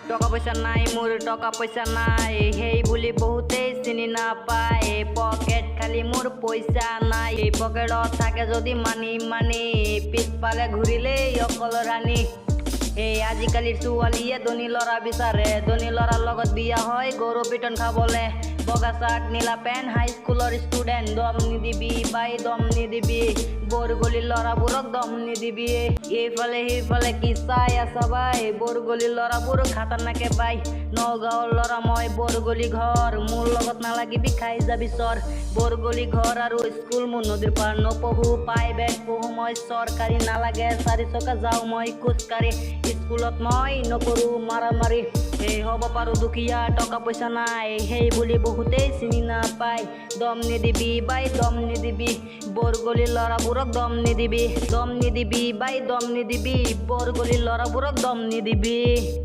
টকা পইচা নাই মোৰ, টকা পইচা নাই, সেই বুলি বহুতেই চিনি নাপায়। পকেট খালি মোৰ, পইচা নাই। এই পকেটত থাকে যদি মানি মানি, পিছফালে ঘূৰিলেই অকল ৰাণী। এই আজিকালিৰ ছোৱালীয়ে ধনী ল'ৰা বিচাৰে, ধনী ল'ৰাৰ লগত বিয়া হয় গৰু পিটন খাবলে। বগা চাৰ্ট, নীলা পেণ্ট, হাইস্কুলৰ ষ্টুডেণ্ট। দম নিদিবি বাই, দম নিদিবি, বৰগলিৰ ল'ৰাবোৰক দম নিদিবি। এইফালে সেইফালে কি চাই আছা বাই? বৰগলিৰ ল'ৰাবোৰ খাতাৰনাকে বাই। নগাঁৱৰ ল'ৰা মই, বৰগলি ঘৰ, মোৰ লগত নালাগিবি, খাই যাবি চৰ। বৰগলি ঘৰ আৰু স্কুল মোৰ নদীৰ পাৰ। নপঢ়ো প্ৰাইভেট, পঢ়ো মই চৰকাৰী। নালাগে চাৰি চকা, যাওঁ মই খোজকাঢ়ি। স্কুলত মই নকৰোঁ মাৰামাৰি। এই হ'ব পাৰোঁ দুখীয়া, টকা পইচা নাই, সেই বুলি বহুতেই চিনি নাপায়। দম নিদিবি বাই, দম নিদিবি, বৰগলিৰ ল'ৰাবোৰক দম নিদিবি। দম নিদিবি বাই, দম নিদিবি, বৰগলিৰ ল'ৰাবোৰক দম নিদিবি।